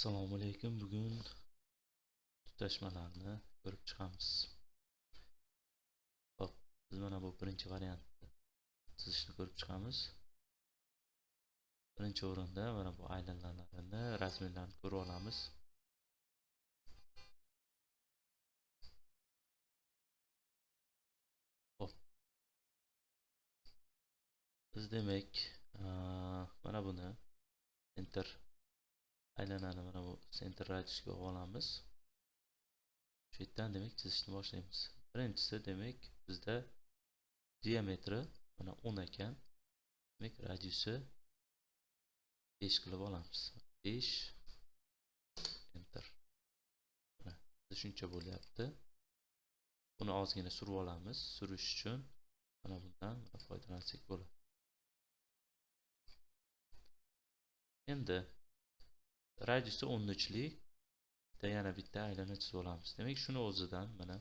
Assalomu alaykum. Bugun tutashmalarni ko'rib chiqamiz. Xo'p, biz mana bu birinchi variantni chizishni ko'rib chiqamiz. Birinchi o'rinda mana bu aylanalarni, размер larini ko'rib olamiz. Xo'p. Biz demak, mana buni center aylanani mana bu center radiusga olamiz. Shu yerdan demak chizishni boshlaymiz. Birinchisi demak bizda diametri mana 10 ekan. Demak radiusi 5 qilib olamiz. 5, enter. Mana shuncha bo'lyapti. Buni ozgina surib olamiz. Surish uchun mana bundan foydalansak bo'ladi. Endi radiusi 13lik bitta yana bitta aylana chizib olamiz. Demak, shuni o'zidan mana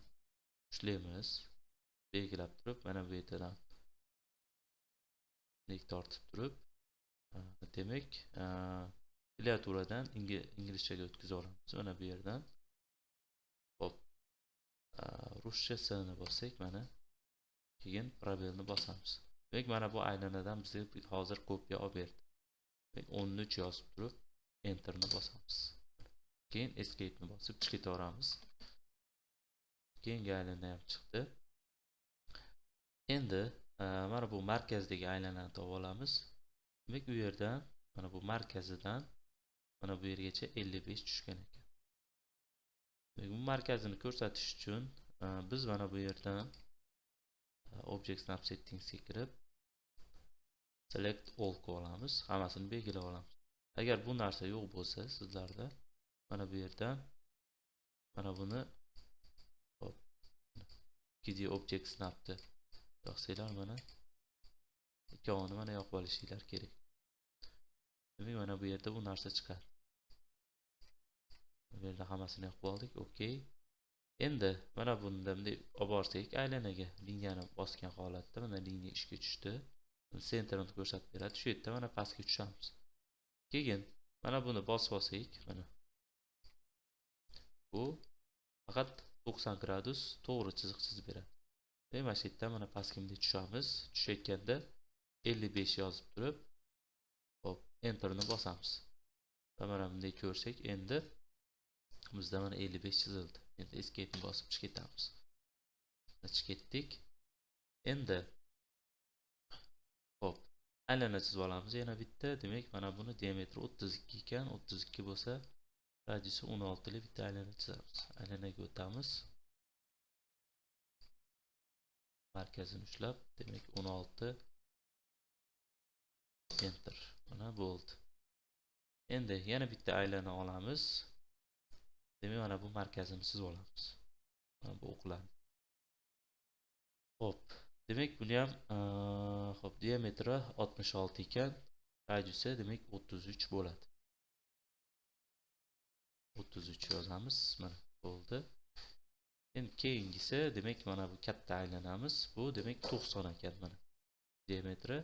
ushlaymiz. Belgilab turib, mana bu yerdan bunday tortib turib, demak, klaviaturadan inglizchaga o'tkazib olamiz. Mana bu yerdan. Xo'p. Ruschasini bossak, mana keyin пробел ni bosamiz. Demak, mana bu aylanadan bizga hozir kopiya olib berdi. Demak, 13 yozib turib, enterni bosamiz. Keyin escape'ni bosib chiqib ketaveramiz. Keyingi aylana ham chiqdi. Endi mana bu markazdagi aylanani topib olamiz. Demak, u yerdan mana bu markazidan mana bu yergacha 55 tushgan ekan. Demak, bu markazini ko'rsatish uchun biz mana bu yerdan Object Snap Settingsga kirib Select All qilib olamiz, hammasini belgilab olamiz. Agar bu narsa yo'q bo'lsa sizlarda mana bu yerdan mana buni hop 2D Object Snap'ni yoqsanglar, mana ikkovini mana yoqib olishinglar kerak. Demak, mana bu yerda bu narsa chiqadi. Bu yerda hammasini yoqib oldik. Okay. Endi mana bunda bunday olib borsak aylanaga liniyani bosgan holatda mana liniya ishga tushdi. Центр ini ko'rsatib beradi. Shu yerda mana pastga tushamiz. Keyin mana buni bosib olsak, mana bu faqat 90 gradus to'g'ri chiziq chizib beradi. Demak, mana shu yerda mana pastga bunday tushamiz. Tushayotganda 55 yozib turib, hop, enterni bosamiz. Va mana bunday ko'rsak, endi bizda mana 55 chizildi. Endi escape'ni bosib chiqib ketamiz. Chiqib ketdik. Endi hop, aylana chizib olamiz yana bitta. Demak, mana buni diametri 32 ekan. 32 bo'lsa, radiusi 16 lik bitta aylana chizamiz. Aylanaga o'tamiz. Markazini ushlab, demak 16, enter. Mana bo'ldi. Endi yana bitta aylana olamiz. Demak, mana bu markazini chizib olamiz. Mana bu o'qlarni. Xo'p, demak buni ham xo'p, diametri 66 ekan, radiusi demak 33 bo'ladi. 33 yozamiz, mana bo'ldi. Endi keyingisi demak mana bu katta aylanamiz. Bu demak 90 ekan mana. Diametri.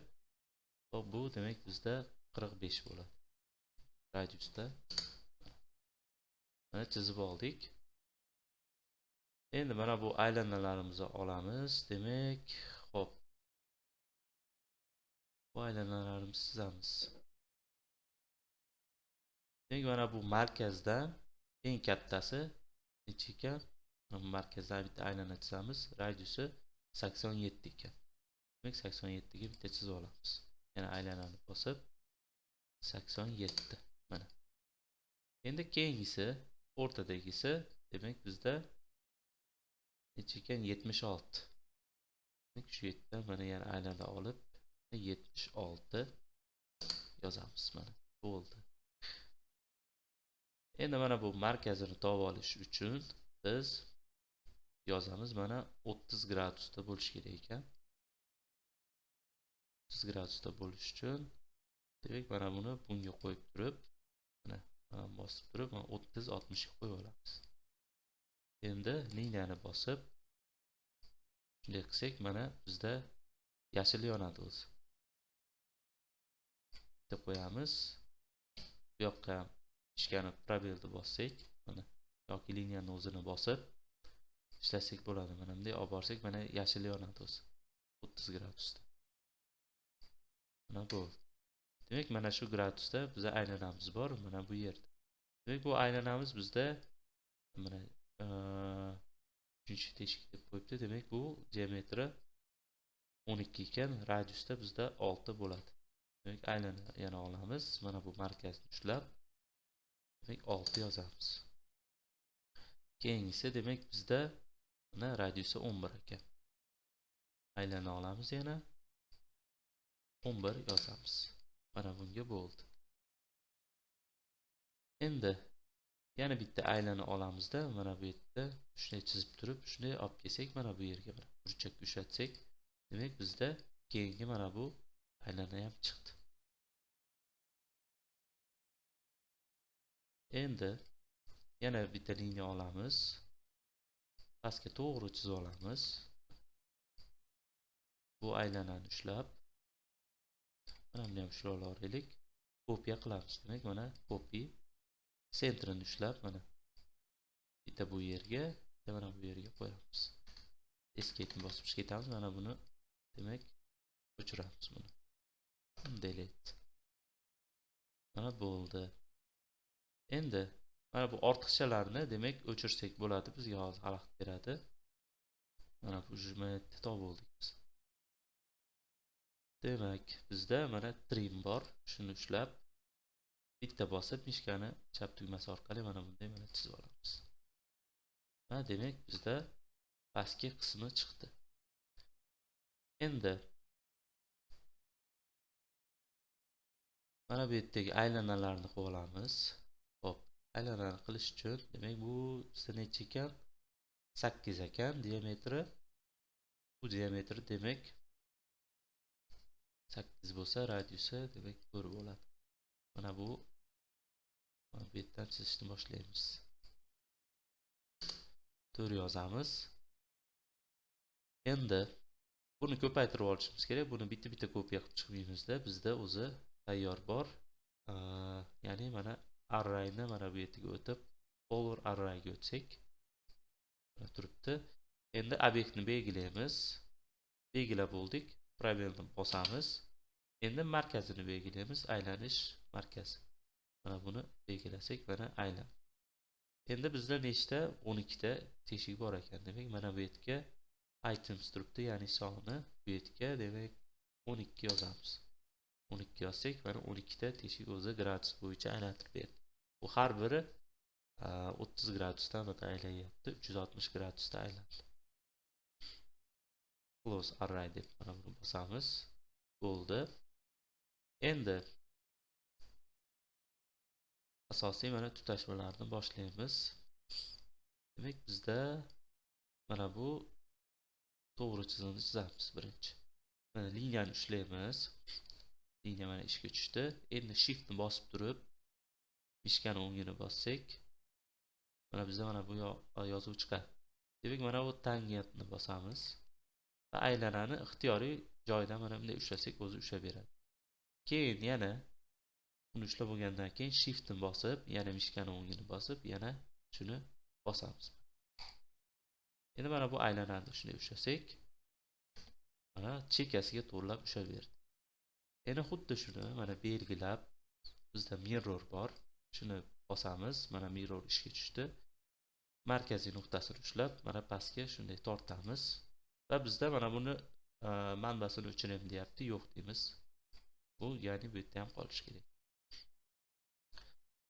Xo'p, bu demak bizda 45 bo'ladi. Radiusda. Mana chizib oldik. Endi mana bu aylanalarimizni olamiz. Demak, xo'p. Bu aylanalarimizni chizamiz. Demak, mana bu markazdan eng kattasi necha ekan? Markazdan bitta aylana chizamiz. Radiusi 87 ekan. Demak, 87 ga bitta chizib olamiz. Yana aylanani bosib 87 mana. Endi keyingisi, o'rtadagisi demak bizda necha ekan? 76. Demak, shu yerda mana yana aylana olib 76 yozamiz mana. Bo'ldi. Endi mana bu markazini topib olish uchun biz yozamiz mana 30 gradusda bo'lish kerak ekan. 30 gradusda bo'lish uchun demak mana buni bunga qo'yib turib, mana bosib turib, mana 30 60 ga qo'yib olamiz. Endi liniyani bosib shunday qilsak, mana bizda yashil yonadi o'zi. Bitta qo'yamiz. Bu yoqqa ham Ishgani probelni bossak, mana yoki liniyani o'zini bosib ishlasak bo'ladi. Mana bunday olib borsak, mana yashil yonadi o'zi 30 gradusda. Mana bo'ldi. Demak, mana shu gradusda bizda aylanamiz bor, mana bu yerda. Demak, bu aylanamiz bizda mana 3-chi teshik deb qo'yibdi. Demak, bu diametri 12 ekan, radiusda bizda 6 bo'ladi. Demak, aylana yana olamiz. Mana bu markazni ushlab, demak 6 yozamiz. Keyingisi demak bizda mana radiusi 11 ekan. Aylana olamiz yana 11 yozamiz. Mana bunga bo'ldi. Endi yana bitta aylana olamizda, mana bu yerda shunday chizib turib, shunday olib kelsak, mana bu yerga bir burchakka ushlatsak, demak bizda keyingi mana bu aylana ham chiqdi. Endi yana bitta liniya olamiz. Pastga to'g'ri chizib olamiz. Bu aylanani ushlab, mana buni ham ushlab olaylik. Kopiya qilamiz. Demak, mana copy sentrini ushlab, mana bitta bu yerga, bitta mana bu yerga qo'yamiz. Escape ni bosib chiqib ketamiz. Mana buni demak o'chiramiz buni. Delete. Mana bo'ldi. Endi mana bu ortiqchalarni demak o'chirsak bo'ladi. Bizga hozir xalaqit beradi. Mana bu jumlaga topib oldik biz. Demak, bizda mana trim bor. Shuni ushlab bitta bosib mishkani chap tugmasi orqali mana bunday mana chizib olamiz. Mana demak bizda pastki qismi chiqdi. Endi mana bu yerdagi aylanalarni qilib olamiz. Xo'p, aylanani qilish uchun demak bu bizda necha ekan? 8 ekan diametri. Bu diametri demak 8 bo'lsa, radiusi demak 4 bo'ladi. Mana bu yerdan chizishni boshlaymiz. 4 yozamiz. Endi buni ko'paytirib olishimiz kerak. Buni bitta-bitta kopiya qilib chiqmaymizda, bizda o'zi tayyor bor. Ya'ni mana arrayni mana bu yerga o'tib, polar arrayga o'tsak, mana turibdi. Endi obyektni belgilaymiz. Belgilab bo'ldik. Probelni bosamiz. Endi markazini belgilaymiz. Aylanish markazi. Mana buni belgilasak, mana aylan. Endi bizda nechta? 12 ta teshik bor ekan. Demak, mana bu yerga items turibdi, ya'ni soni bu yerga demak 12 yozamiz. 12 yozsak, mana 12 ta teshik o'zi gradus bo'yicha aylantirib berdi. Bu har biri 30 gradusdan aylanyapti, 360 gradusda aylandi. Close array deb mana buni bosamiz. Bo'ldi. Endi asosiy mana tutashmalarni boshlaymiz. Demak, bizda mana bu to'g'ri chizig'ini chizamiz birinchi. Mana liniyani ushlaymiz. Liniya mana ishga tushdi. Endi shiftni bosib turib, mishkani o'ngini bossak, mana bizda mana bu yozuv chiqadi. Demak, mana bu tangentni bosamiz va aylanani ixtiyoriy joyda mana bunday ushlasak o'zi ushlab beradi. Keyin yana uni ushlab bo'lgandan keyin shiftni bosib, yana mishkani o'ngini bosib, yana shuni bosamiz. Endi mana bu aylanani shunday ushlasak, mana chekasiga to'g'rilab ushlab berdi. Endi xuddi shuni mana belgilab, bizda mirror bor. Shuni bosamiz, mana mirror ishga tushdi. Markaziy nuqtasini ushlab, mana pastga shunday tortamiz va bizda mana buni manbasini o'chiraymi deyapti, yo'q deymiz. Bu ya'ni bu yerda ham qolishi kerak.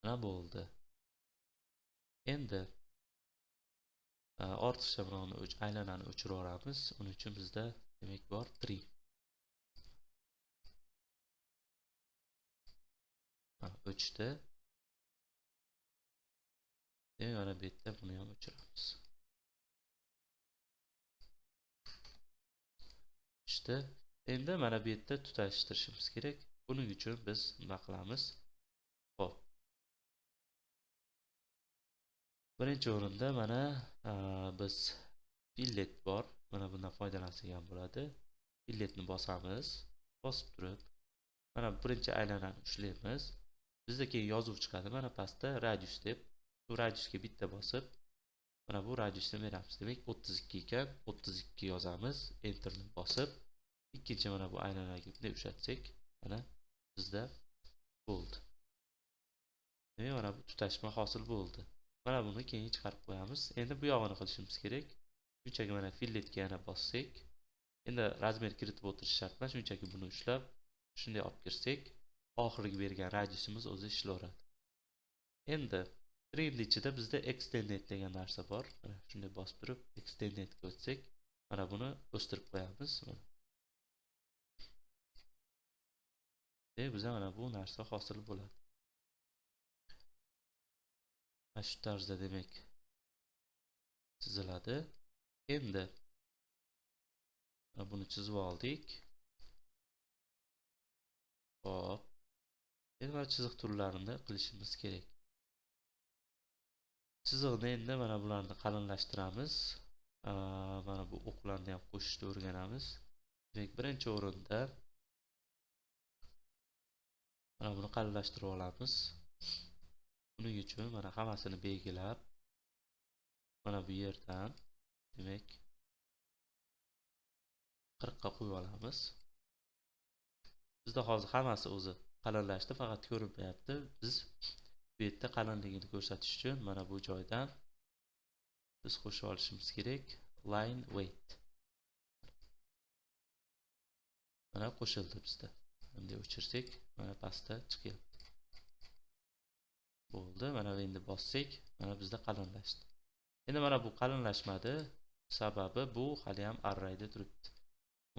Mana bo'ldi. Endi ortiqcha birovni aylanani o'chirib yuboramiz. Uning uchun bizda demak bor trim. Mana o'chdi. Demak, mana bu yerda buni ham o'chiramiz. İşte endi mana bu yerda tutashtirishimiz kerak. Buning uchun biz nima qilamiz? Xo'p. Birinchi o'rinda mana biz fillet bor. Mana bundan foydalansak ham bo'ladi. Filletni bosamiz. Bosib turib, mana birinchi aylanani ushlaymiz. Bizda keyin yozuv chiqadi. Mana pastda radius deb. Bu radiusga bitta bosib, mana bu radiusni beramiz. Demak, 32 ekan, 32 yozamiz. Enterni bosib, ikkinchi mana bu aylanaga bunday ushlatsak, mana bizda bo'ldi. Demak, mana bu tutashma hosil bo'ldi. Mana buni keyin chiqarib qo'yamiz. Endi bu yog'ini qilishimiz kerak. Shunchaki mana filletga yana bossak, endi razmer kiritib o'tirish shart emas, shunchaki buni ushlab shunday olib kirsak, oxirgi bergan radiusimiz o'zi ishlayveradi. Endi trimni ichida bizda extended degan narsa bor. Mana shunday bosib turib extendedga o'tsak, mana buni o'stirib qo'yamiz. Mana. Demak, bizda mana bu narsa hosil bo'ladi. Mana shu tarzda demak chiziladi. Endi mana buni chizib oldik. Xo'p. Endi mana chiziq turlarini qilishimiz kerak. Chiziqni endi mana bularni qalinlashtiramiz. Mana bu o'qlarni ham qo'shishni o'rganamiz. Demak, birinchi o'rinda mana buni qalinlashtirib olamiz. Buning uchun mana hammasini belgilab, mana bu yerdan demak 40 ga qo'yib olamiz. Bizda hozir hammasi o'zi qalinlashdi, faqat ko'rinmayapti. Biz bu yerda qalinligini ko'rsatish uchun mana bu joydan biz qo'shib olishimiz kerak line weight. Mana qo'shildi bizda. Bunday o'chirsak, mana pastda chiqyapti. Bo'ldi. Mana endi bossak, mana bizda qalinlashdi. Endi mana bu qalinlashmadi. Sababi bu hali ham arrayda turibdi.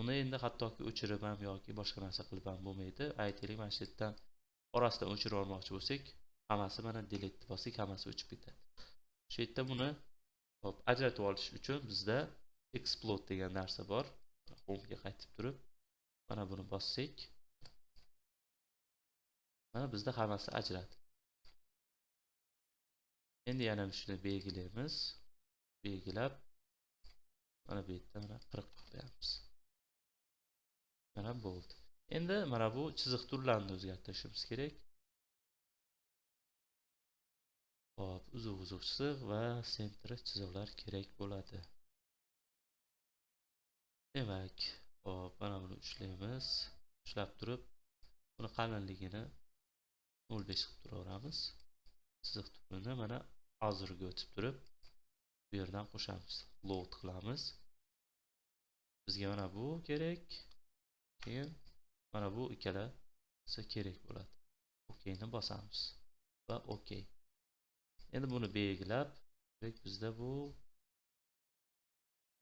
Uni endi hattoki o'chirib ham yoki boshqa narsa qilib ham bo'lmaydi. Aytaylik, mana shu yerdan orasidan o'chirib olmoqchi bo'lsak, hammasi mana delete bossak, hammasi o'chib ketadi. Shu yerda buni hop ajratib olish uchun bizda explode degan narsa bor. Home'ga qaytib turib, mana buni bossak, mana bizda hammasi ajradi. Endi yana shuni belgilaymiz. Belgilab mana bu yerda mana 40 qilib qo'yamiz. Mana bo'ldi. Endi mana bu chiziq turlarini o'zgartirishimiz kerak. Hop, uzuq-uzuq chiziq va sentri chiziqlar kerak bo'ladi. Demak, hop, mana buni ushlaymiz. Ushlab turib, buni qalinligini 0.5 qilib turaveramiz. Chiziq turini mana hozirga o'tib turib, bu yerdan qo'shamiz. Load qilamiz. Bizga mana bu kerak. Keyin mana bu ikkalasi kerak bo'ladi. OK ni bosamiz va OK. Endi buni belgilab, demak bizda bu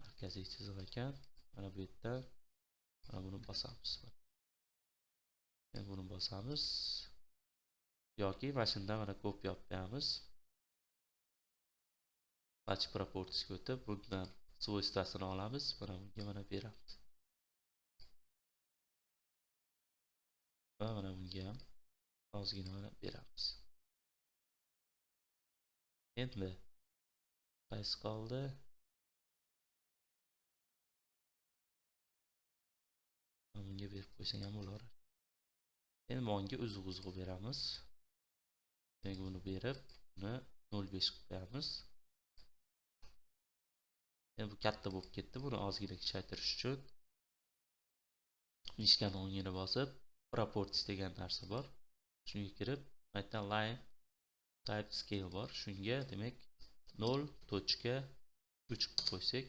markaziy chiziq ekan. Mana bu yerda mana buni bosamiz. Endi buni bosamiz yoki mana shundan mana kopiya olib qo'yamiz. Patch propertiesga o'tib, bundan svoystvasini olamiz, mana bunga mana beramiz. Va mana bunga ham ozgina mana beramiz. Endi qaysi qoldi? Mana bunga berib qo'ysang ham bo'lar. Endi bunga uzuq-uzuq beramiz. Demak, buni berib, buni 0.5 qilib qo'yamiz. Endi bu katta bo'lib ketdi. Buni ozgina kichaytirish uchun mishkani o'ngini bosib, properties degan narsa bor. Shunga kirib, bu yerdan line type scale bor. Shunga demak 0.3 qilib qo'ysak,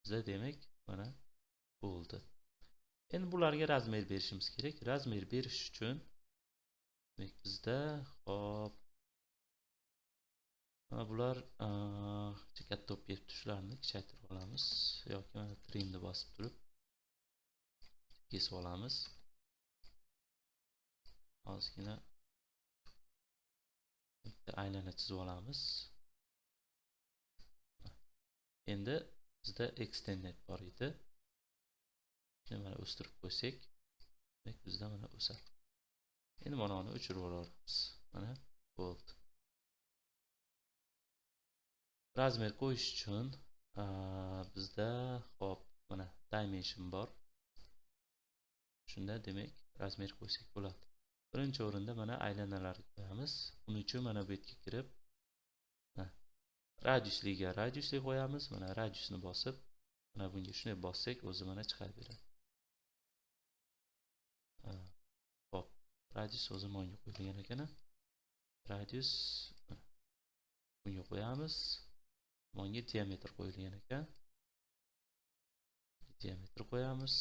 bizda demak mana bo'ldi. Endi bularga razmer berishimiz kerak. Razmer berish uchun demak bizda hop mana bular katta bo'lib ketdi, shularni kichaytirib olamiz yoki mana trimni bosib turib kesib olamiz. Ozgina bitta aylana chizib olamiz. Endi bizda extended bor edi. Shuni mana o'stirib qo'ysak, demak bizda mana o'sadi. Endi mana uni o'chirib yuboramiz. Mana bo'ldi. Razmer qo'yish uchun bizda hop mana dimension bor. Shunda demak razmer qo'ysak bo'ladi. Birinchi o'rinda mana aylanalarni qo'yamiz. Buning uchun mana bu yerga kirib, radiusliga radiusli qo'yamiz. Mana radiusni bosib, mana bunga shunday bossak, o'zi mana chiqarib beradi. Xo'p, radius o'zi menga qo'yilgan ekan. Radius bunga qo'yamiz. Menga diametr qo'yilgan ekan. Diametr qo'yamiz.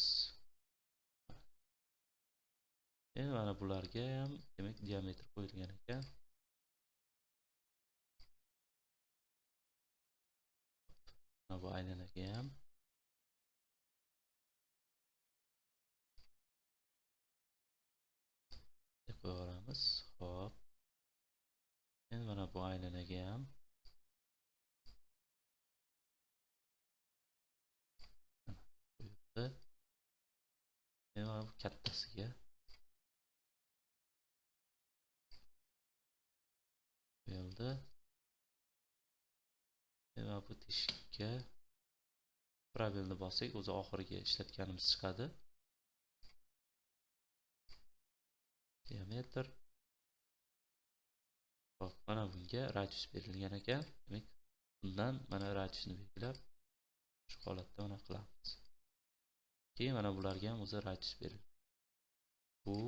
Endi mana bularga ham demak diametr qo'yilgan ekan. Mana bu aylanaga ham qo'yaveramiz. Xo'p. Endi mana bu aylanaga ham qo'yibdi. Endi mana bu kattasiga qo'yildi. Endi mana bu teshikka probelni bossak, o'zi oxiriga ishlatganimiz chiqadi. Diametr. Xo'p, mana bunga radius berilgan ekan. Demak, bundan mana radiusni belgilab shu holatda mana qilamiz. Keyin mana bularga ham o'zi radius berildi. Bu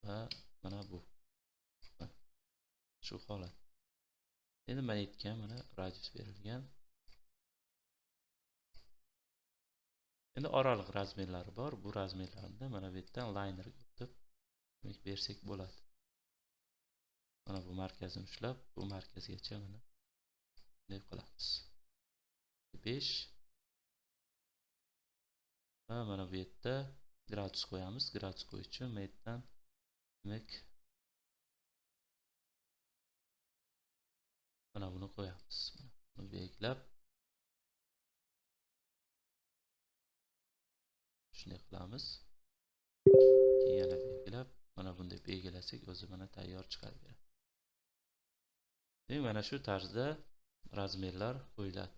va mana bu. Shu holat. Endi mana aytgan mana radius berilgan. Endi oraliq razmerlari bor. Bu razmerlarni mana bu yerdan linerga o'tib demak bersak bo'ladi. Mana bu markazini ushlab, bu markazgacha mana bunday qilamiz. 5 va mana bu yerda gradus qo'yamiz. Gradus qo'yish uchun bu yerdan demak mana buni qo'yamiz. Buni belgilab shunday qilamiz. Keyin yana belgilab mana bunday belgilasak o'zi mana tayyor chiqarib beradi. Demak, mana shu tarzda razmerlar qo'yiladi.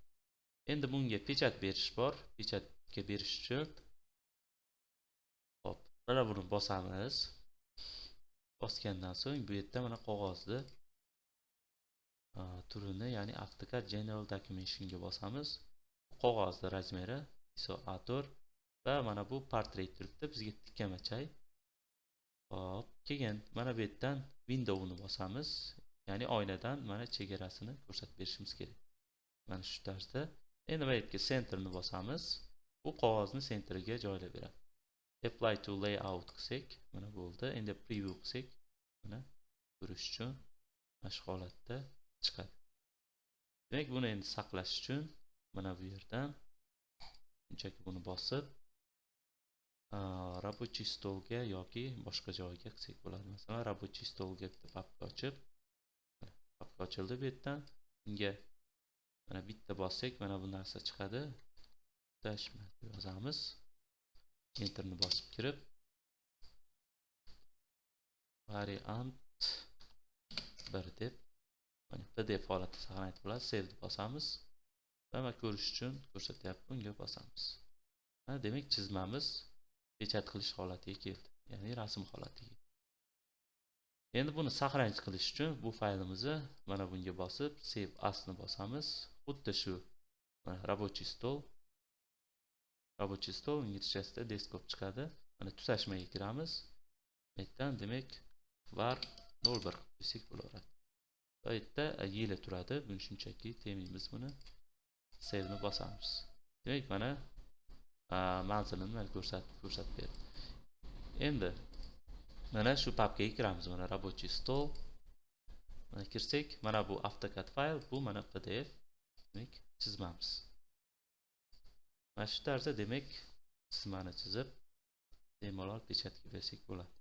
Endi bunga pechat berish bor. Pechatga berish uchun hop, mana buni bosamiz. Bosgandan so'ng bu yerda mana qog'ozni turini, ya'ni AutoCAD General Documentation ga bosamiz. Qog'ozni razmeri ISO A4 va mana bu portret turibdi, bizga tikkamachay. Hop, keyin mana bu yerdan Window'ni bosamiz. Ya'ni oynadan mana chegarasini ko'rsatib berishimiz kerak. Mana shu tarzda. Endi bu yerga centerni bosamiz. Bu qog'ozni centeriga joylab beradi. Apply to layout qilsak, mana bo'ldi. Endi preview qilsak, mana ko'rish uchun mana shu holatda chiqadi. Demak, buni endi saqlash uchun mana bu yerdan shunchaki buni bosib рабочий stolga yoki boshqa joyga qilsak bo'ladi. Masalan, рабочий stolga bitta papka ochib, papka ochildi bu yerdan. Unga mana bitta bossak, mana bu narsa chiqadi. Tashma deb yozamiz. Enterni bosib kirib variant 1 deb mana PDF holatda saqlanib bo'ladi. Save deb bosamiz. Va mana ko'rish uchun ko'rsatyapti, unga bosamiz. Mana demak chizmamiz pechat qilish holatiga keldi, ya'ni rasm holatiga. Endi buni saqlanch qilish uchun bu faylimizni mana bunga bosib save as ni bosamiz. Xuddi shu mana рабочий stol, рабочий stol inglizchasida desktop chiqadi. Mana tutashmaga kiramiz. Bu yerdan demak var 01 desak bo'laveradi. Bu yerda yili turadi. Buni shunchaki temaymiz buni. Save ni bosamiz. Demak mana manzilini mana ko'rsatib berdi. Endi mana shu papkaga kiramiz. Mana рабочий stol. Mana kirsak, mana bu AutoCAD fayl, bu mana PDF. Demak chizmamiz. Mana shu tarzda demak chizmani chizib bemalol pechatga bersak bo'ladi.